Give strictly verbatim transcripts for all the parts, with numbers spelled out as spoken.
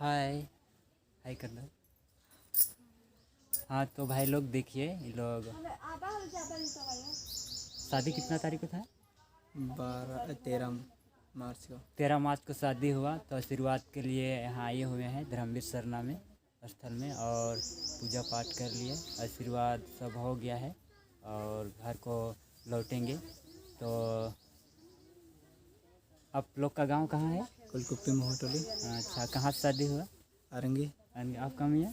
हाय, हाय कर दो। हाँ, तो भाई लोग देखिए, ये लोग शादी कितना तारीख को था? बारह, तेरह मार्च को। तेरह मार्च को शादी हुआ, तो आशीर्वाद के लिए यहाँ आए हुए हैं धर्मवीर सरना में, स्थल में, और पूजा पाठ कर लिए, आशीर्वाद सब हो गया है और घर को लौटेंगे। तो आप लोग का गांव कहाँ है? कुलकुप्पी महुआ टोली। अच्छा, कहाँ से शादी हुआ? अरंगी। अरंगी। आपका मियाँ?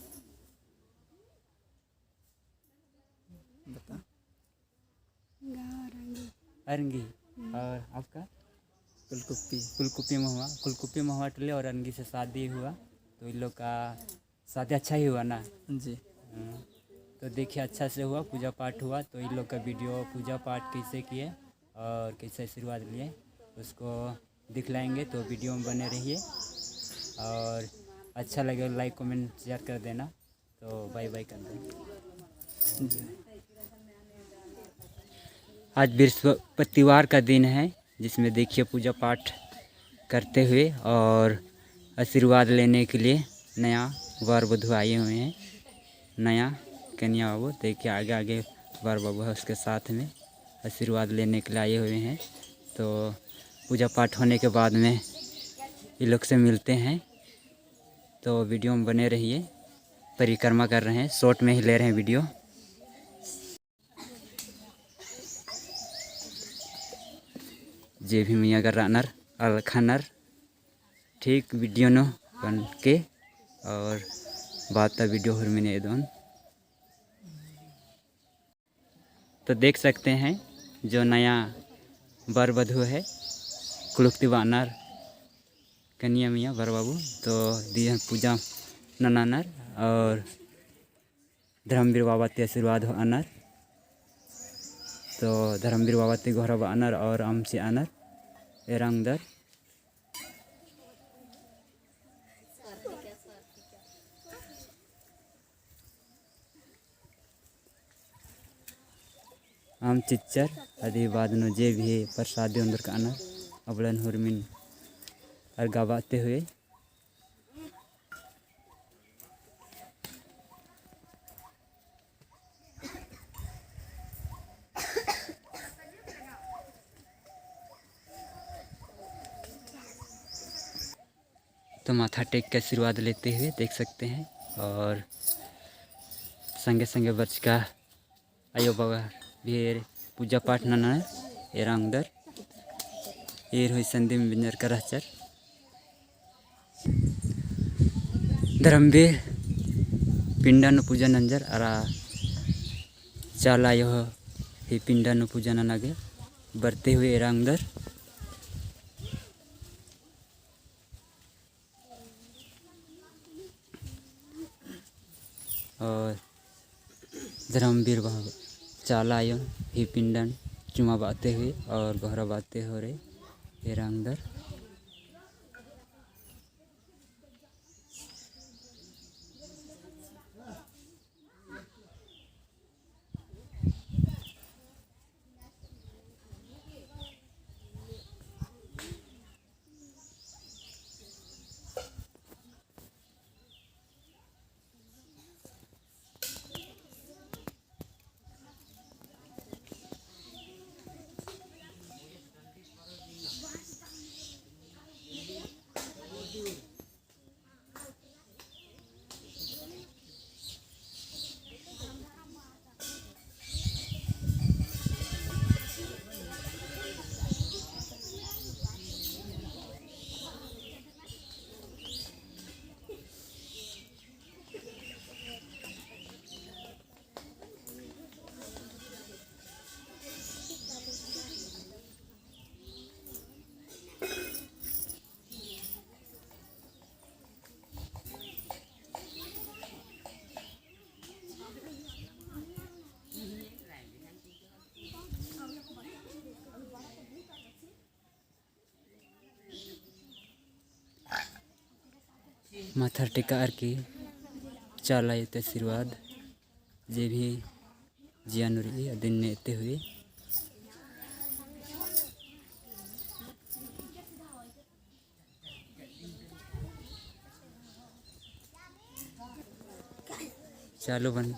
बता। गाँव अरंगी। अरंगी। हम्म। और आपका? कुलकुप्पी। कुलकुप्पी महुआ, कुलकुप्पी महुआ टोली और अरंगी से शादी हुआ, तो इन लोग का शादी अच्छा ही हुआ ना? जी। हाँ। तो देखिए, अच्छा से हुआ, पूजा पाठ हुआ, तो इन लोग का video, पूजा पाठ कैसे किए और कैसे आशीर्वाद लिए, उसको दिखलाएंगे, तो video में बने रहिए और अच्छा लगे like, comment, share कर देना। तो bye bye कर दो। आज बृहस्पतिवार का दिन है, जिसमें देखिए पूजा पाठ करते हुए और आशीर्वाद लेने के लिए नया वर वधू आए हुए हैं, नया कन्या बाबू। देखिए आगे आगे वर बाबू है, उसके साथ में आशीर्वाद लेने के लिए आए हुए हैं। तो पूजा पाठ होने के बाद में ये लोग से मिलते हैं। तो video में बने रहिए। परिक्रमा कर रहे हैं, short में ही ले रहे हैं video। जे भी मइय्याँ गर रअनर, अलख़नर, ठीक video नू बन के और बात ता video हुरमिन एदोन। तो देख सकते हैं जो नया बर वधू है, कुँड़ुख़ ती बअनर कनिया मइय्याँ बर बाबू, तो दियन पूजा ननानर और धर्मवीर बाबा ती आशीर्वाद होअनर। तो धर्मवीर बाबा ती गोहरा बअनर और अमचिअनर एरा ओंगदर। अमचिच्चर, अदी बाद नू जे भी प्रसाद ओन्दरकअनर, अबड़न हुरमिन अरगा बअते हुए। तो माथा टेक के आशीर्वाद लेते हुए देख सकते हैं। और संगे संगे बरचका अयो बाबा भी एरे पूजा पाठ नना एरा ओंगदर। ईर होई संदिम बिंजर करहचर। धर्मवीर पिंडा नू पूजा नंजर अरा चाला अयो ही पिंडा नू पूजा नना गे बरते हुए एरा ओंगदर। और धर्मवीर बाबा चाला अयो ही पिंडन चुमा बअते हुए और गोहरा बअते हुए एरा ओंगदर। माथर टिका अरकी चाला अयो ती आशीर्वाद जे भी जिया नू रई अदिन नेते हुए। चालू बन।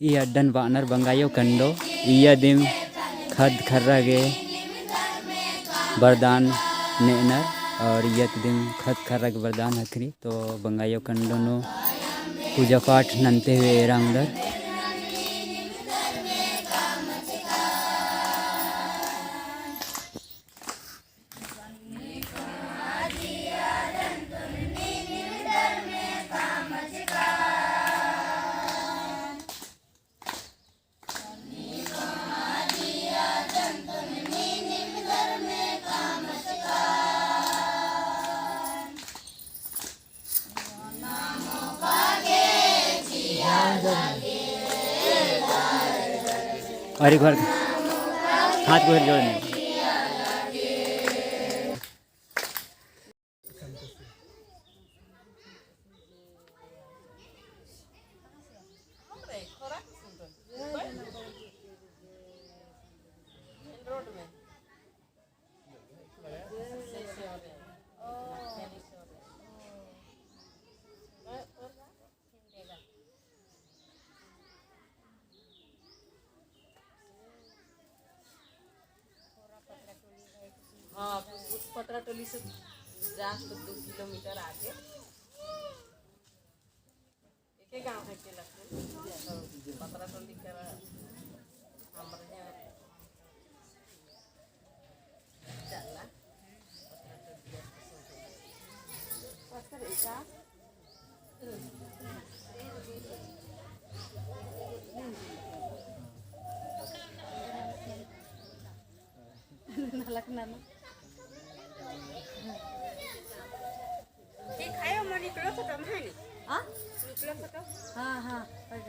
ई अड्डन बअनर बंगायो कंडो, इय्या दिम खद्द खर्रा गे बरदान नेअनर, और इय्या दिम खद्द खर्रा गे बरदान हखरी। तो बंगायो कंडो नू पूजा पाठ नन्ते हुए एरा ओंगदर। और एक बार हाथ को जोड़ लें। हाँ, पतरा टोली से just दो किलोमीटर आगे। एके गाँव है के लखन, तो पतरा टोली करा हमरे यहाँ चला। नलख नना। ठीक है, मो निकलो फोटो में है नी? हाँ? निकलो फोटो। हाँ, हाँ।